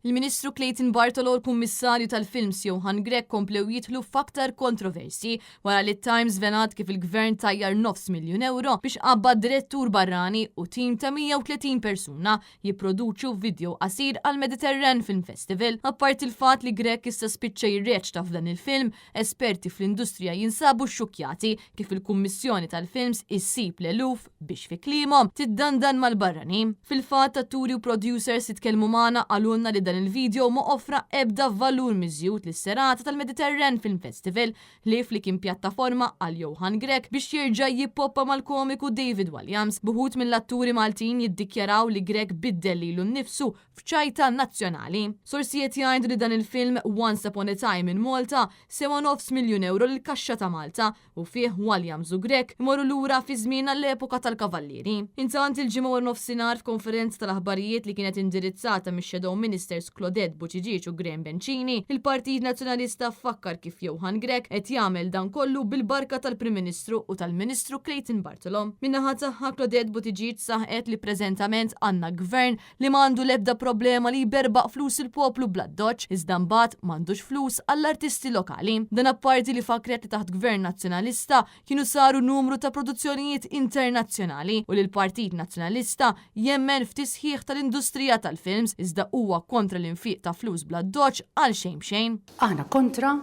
Il-Ministru Clayton Bartolo u l-Kummissarju tal-Films Johann Grech komplew jidħlu f'aktar kontroversji wara li t-Times żvelat kif il-Gvern tajjar nofs miljun ewro biex qabbad direttur barrani u tim ta' 130 persuna jipproduċu video qasir għall-Mediterran Film Festival. Apparti l-fatt li Grech issa spiċċa jirreċta f'dan il-film, esperti fl-industrija jinsabu xxukkjati kif il-Kummissjoni tal-Films issib l-eluf biex fi kliemhom tiddandan mal-barranin. Fil-fatt, atturi u producers li tkellmu magħna qalulna li dan il-video ma offra ebda valur miżjud lis-serata tal-Mediterran Film Festival ħlief li kien pjattaforma għal Johann Grech biex jerġa' jippoppa mal-komiku David Walliams, b'uħud mill-atturi Maltin jiddikjaraw li Grech biddel lilu nnifsu f'ċajta nazzjonali. Sorsijiet jgħidu li dan il-film Once Upon a Time in Malta sewa nofs miljun ewro lill-kaxxa ta' Malta u fih Walliams u Grech imorru lura fiż-żmien għall-epoka tal-Kavallieri. Intant il-Ġimgħa waranofsinhar f'konferenza tal-aħbarijiet li kienet indirizzata mix-Shadow Ministers Claudette Buttigieg u Graham Bencini, il-Partit Nazzjonalista fakkar kif Johann Grech qed jagħmel dan kollu bil-barka tal-Prim Ministru u tal-Ministru Clayton Bartolo. Min-naħa tagħha Claudette Buttigieg saħqet li preżentament għandna Gvern li ma għandu l-ebda problema li jberbaq flus il-poplu bl-addoċċ, iżda mbagħad m'għandux flus għall-artisti lokali. Dan apparti li fakkret li taħt Gvern Nazzjonalista kienu saru numru ta' produzzjonijiet internazzjonali u li l-Partit Nazzjonalista jemmen f'tisħiħ tal-industrija tal-films iżda huwa kontra l-infiq ta' flus bl-addoċċ għal xejn b'xejn. Aħna kontra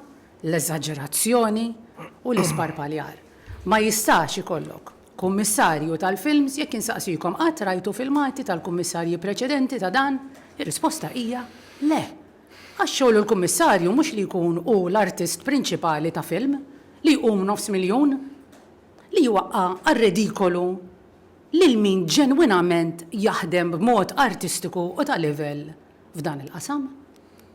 l-eżaġerazzjoni u l-isparpaljar. Ma jistax ikollok Kummissarju tal-films, jekk insaqsikom qatt rajtu filmati tal-kummissarji preċedenti ta' dan? Ir-risposta hija le. Għax xogħol il-kummissarju mhux li jkun hu l-artist prinċipali ta' film li jqum nofs miljun, li jwaqqa' għar-redikolu lil min ġenwinament jaħdem b'mod artistiku u ta' livell f'dan il-qasam.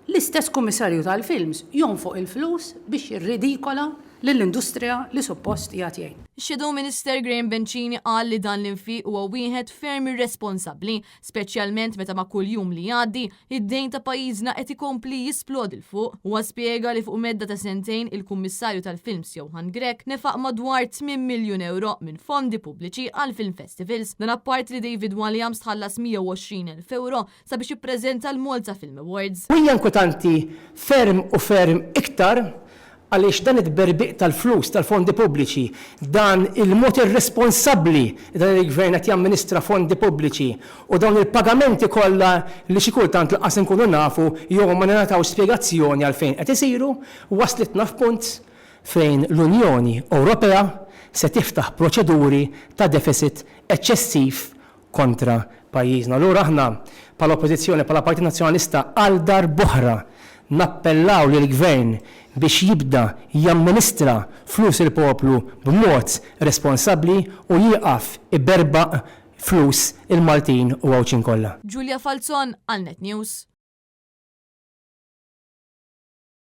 L-istess Kummissarju tal-Films jonfoq il-flus biex jirridikola lill-industrija li suppost qiegħed jgħin. Ix-Shadow Minister Graham Bencini qal li dan l-infiq huwa wieħed ferm irresponsabbli, speċjalment meta ma' kull jum li jgħaddi, id-dejn ta' pajjiżna qed ikompli jisplodi 'l fuq. Huwa spjega li fuq medda ta' sentejn il-Kummissarju tal-Films Johann Grech nefaq madwar 8 miljun ewro minn fondi pubbliċi għall-film festivals. Dan apparti li David Walliams tħallas 120 elf ewro sabiex jippreżenta l-Malta Film Awards. U hija inkwetanti ferm u ferm iktar għaliex dan it-tberbiq tal-flus tal-fondi pubbliċi, dan il-mod irresponsabbli li dan il-Gvern qed jamministra fondi pubbliċi u dawn il-pagamenti kollha li xi kultant lanqas inkunu nafu jew ma ningħatawx spjegazzjoni għalfejn qed isiru, wasslitna f'punt fejn l-Unjoni Ewropea se tiftaħ proċeduri ta' deficit eċċessiv kontra pajjiżna. Allura aħna bħala Oppożizzjoni, bħala Partit Nazzjonalista għal darb'oħra nappellaw lill-Gvern biex jibda jamministra flus il-poplu b'mod responsabbli u jieqaf iberbaq flus il-Maltin u Għawdxin kollha. Julia Falzon għal Net News.